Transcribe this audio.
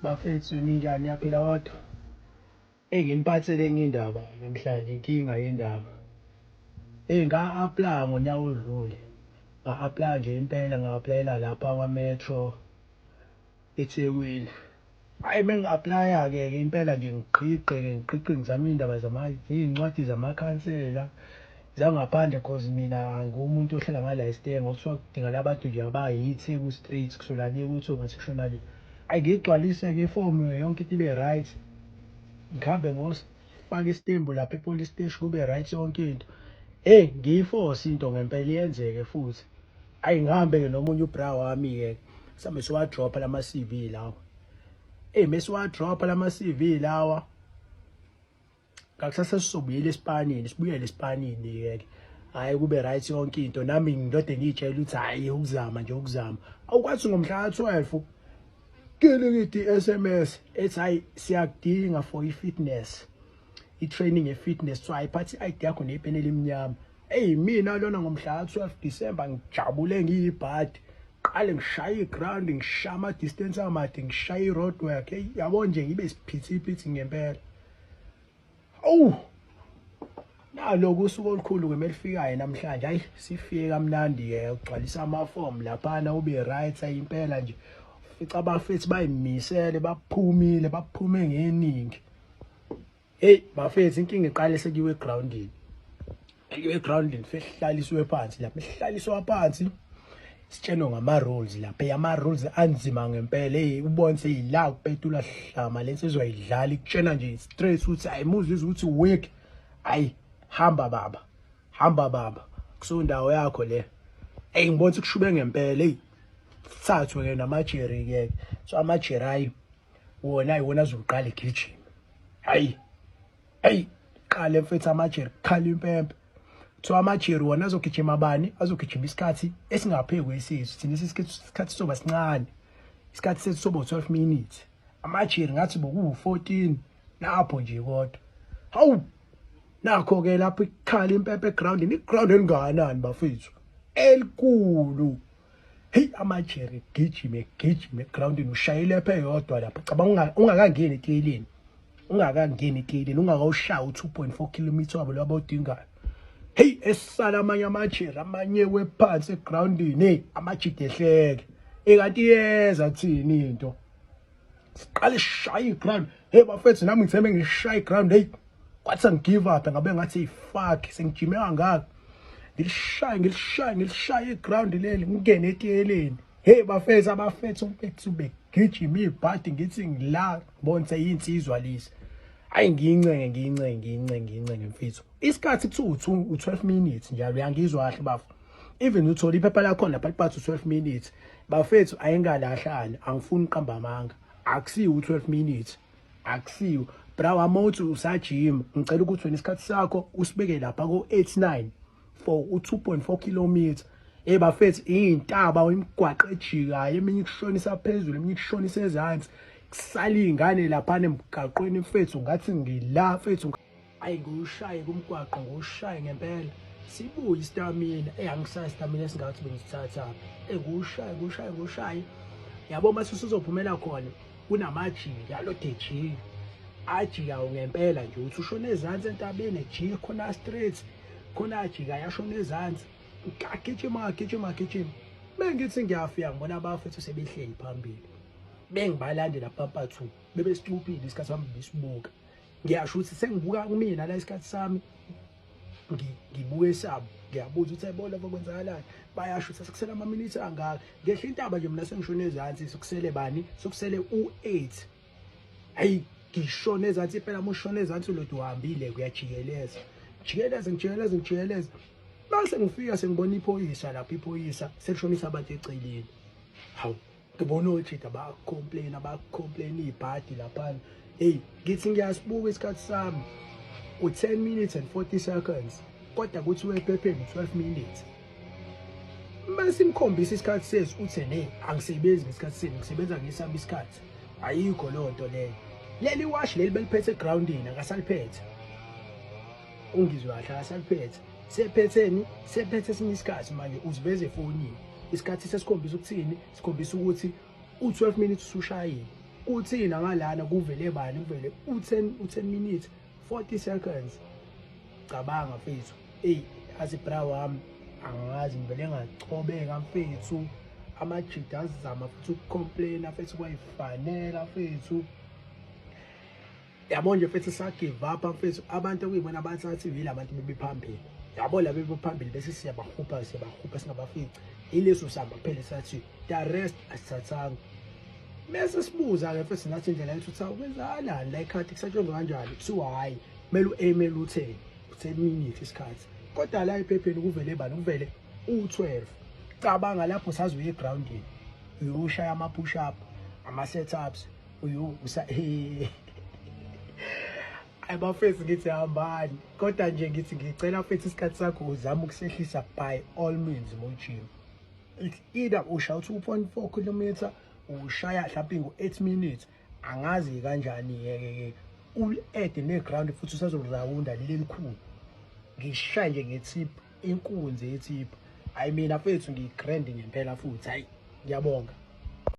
Bafethu ninjani, niyaphila kodwa? Eyi, nginiphathele enye indaba namhlanje, inkinga yendaba. Eyi, nga-apply-a ngonyaka odlule, nga-apply-a nje impela, nga-apply-ela lapha kwa-Metro eThekwini. Hhayi, uma ngi-apply-a-ke ke impela nje ngigqigqe-ke ngigqigqe ngizame iy'ndaba iy'ncwadi zamakhansela zangaphandle, cause mina angiwumuntu ohlala ngala eStanger, kuthiwa kudingakala abantu nje abayiTheku straight, kusukela le kuthi ngathi kushona le. Hhayi, ngiyigcwalise-ke ifomu yonke into ibe right, ngihambe ngiyofaka isitembu lapha e-police steshi, kube right yonke into. Hheyi, ngiyifose into ngempela iyenzeke futhi. Hhayi, ngihambe-ke nomunye ubra wami-ke, sihambe siwadropha lama-C_V lawa. Eyi, mesiwadropha lama-C_V lawa, ngakusasa sizobuyela esipanini, sibuyele esipanini-ke ke. Hhayi, kube right yonke into, nami ngilode ngiy'tshela ukuthi hhayi, ukuzama nje, ukuzama. Awukwathi ngomhla ka-12 kilikidi i-S_M_S ethi hhayi, siyakudinga for i-fitness, i-training ye-fitness, so ayiphathe i-I_D yakho nepeni elimnyama. Eyi, mina lona ngomhla ka-12 December ngijabule ngiyibhadi, qale ngishaye i-ground, ngishaye ama-distance amade, ngishaye i-road work. Eyi, yabo nje ngibe isiphithiphithi ngempela. Awu, naloku usuku olukhulu ke melifikayo namhlanje. Hayi, sifike kamnandi-ke, ugcwalisa amafomu laphana, ube right impela nje. Fica abafethu bayimisele, baphumile, baphume ngeningi. Hey bafethu, inkinga iqale sekuyiwe egrawundini. Kuyiwe egrawundini, sesihlaliswe phansi lapha, sihlaliswa phansi sitshelwe ngama-rules lapha. Ama-rules anzima ngempela. Hey, ubone seyila kupetula hlama le nsizwa idlala, ikutshena nje straight ukuthi hayi, muzizwa ukuthi weak, hayi, hamba baba, hamba baba, kusundawo yakho le. Hey, ngibona ukuthi kushube ngempela. Hey, sithathwe ke namajeri ke, so amajeri ayi wona iwona azoqala egijima. Hayi, hey, qale mfethu, amajeri khala impempe. Kuthiwa amajeri wona azogijima bani? Azogijima isikhathi esingaphezu kwesizwe thina, isikhathi soba sincane, isikhathi sethu soba 12 minutes, amajeri ngathi bokuwu-14 lapho nje. Kodwa hawu, nakho-ke lapho ikhala impempe egrawundini, iground elingakanani bafethu, elikhulu. Hey, amajeri gijime gijime egrawundini, ushayile ephe eyodwa lapho. Cabanga ungakangeni etiyeleni, ungakangeni etiyeleni, ungakawushaya u-2.4 kilometer wabo lo abawudingayo. Hey, esala amanye amajeri, amanye wephansi egrawundini. Hey, amajidi ehleke ekanti iyeza kuthini into, siqale sishaya iground. Hey bafethu, nami ngithembe ngishaya iground. Hey, kwathi ngigive up, ngabe ngathi fuck, sengijime kangaka, ngilishaye ngilishaye ngilishaye iground leli, ngingene etiyeleni. Hey bafethu, abafethu mfethu begijima ibhadi, ngithi ngila ngibona seyinsizwa lezi. Hayi, ngiyincenge ngiyincenge ngiyincenge ngiyincenge mfethu, isikhathi kuthiwa u-12 minutes njalo. Uyangizwa kahle bafo? Even uthola iphepha lakhona lapha libhathi u-12 minutes. Bafethu, ayingalahlani, angifuni uqamba amanga, akusiwo u-12 minutes, akusiwo bra wami. Uthi usajima, ngicela ukuthi wena isikhathi sakho usibeke lapha ko-89 for u-2.4 kilometer. Hey bafethu, iy'ntaba, imigwaqo ejikayo, eminye ikushonisa phezulu, eminye ikushonisa ezansi, kusala iy'ngane laphana emgaqweni mfethu. Ngathi ngila mfethu, ayi, ngiwushaye kumgwaqo, ngiwushaye ngempela, sibuye istamina. Eyi, angisazi istamina esingathi bengisithathaphi. Eyi, ngiwushaye ngiwushaye ngiwushaye, yabo, mase usuzophumela khona kunamajiki alode ejika, ajikayo ngempela nje, uthi ushona ezansi entabeni, ejike khona straight khona, ajika yashona ezansi. Ngagijima gijima gijima, bengithi ngiyafika, ngibona abafethu sebehleli phambili, bengibalandela pampa two, bebesicuphile isikhathi sami besibuka. Ngiyasho ukuthi sengibuka kumina la isikhathi sami, ngibuke esabo, ngiyabuza ukuthi ayibona lapho kwenzakalani, bayasho ukuthi sekusele amaminithi angaka. Ngehla intaba nje mina, sengishone ezansi, sekusele bani? Sekusele u-8. Hayi, ngishone ezansi impela, uma ushone ezansi ulothi uhambile, kuyajikeleza, jikeleza, ngijikeleza, ngijikeleza, base ngifika sengibona iphoyisa lapho, iphoyisa selishonisa abantu eceleni. Hawu, ngibona ojida bayacomplain, abayacomplain ibhadi laphana. Hey, ngithi ngiyasibuka isikhathi sami, u-10 minutes and 40 seconds, kodwa kuthiwa ephepheni 12 minutes. Mase imkhombisa isikhathi sethu, uthe ne angisebenzi ngesikhathi senu, ngisebenza ngesami isikhathi. Ayikho leyo nto leyo. Leli washi leli beliphethe egrawundini akasaliphethe, ungizwe kahle, akasaliphethe. Sephetheni? Sephethe esinye isikhathi manje, uziveze efonini isikhathi sesikhombisa ukuthini? Sikhombisa ukuthi u-12 minutes usushayile. Kuthina ngalana kuvele bani? Kuvele u-10, u-10 minutes 40 seconds. Cabanga mfethu, eyi athi bra wami, angazi, ngivele ngachobeka mfethu. Amajida azama futhi ukucomplaina mfethu, kwayifanela mfethu, yabo nje mfethu, sagive up mfethu. Abantu okuyibona abathathi yila abantu bebephambili, yabo, la bebephambili, bese siyabahupha, siyabahupha, singabafici. Ileso samba kuphela sathi, the rest asithathanga. Mese sibuza-ke mfethu nathi indlela yethu ukuthi akwenzalani la, ikhathi kusetshenzwa kanjani? Kuthiwa hhayi, kumele u-aimele u-10, u-10 minutes isikhathi, kodwa la ephepheni kuvele bani? Kuvele u-12. Cabanga lapho saze uye egrawundini, uyoshaya ama-push up, ama-set-ups, uyo usa. Ayi bafethu, ngithi hambani, kodwa nje ngithi ngicela mfethu, isikhathi sakho uzame ukusehlisa by all means mojim. It's either ushaya u-2.4 kilometer, ushaya mhlawumbe ngo-8 minutes, angazi kanjani-ke ke, ul-add ne-ground futhi usazorawunda leli elikhulu. Ngishaye nje nge-tip, inkunzi ye-tip. Hayi mina mfethu, ngiyi-grand ngempela futhi. Hayi, ngiyabonga.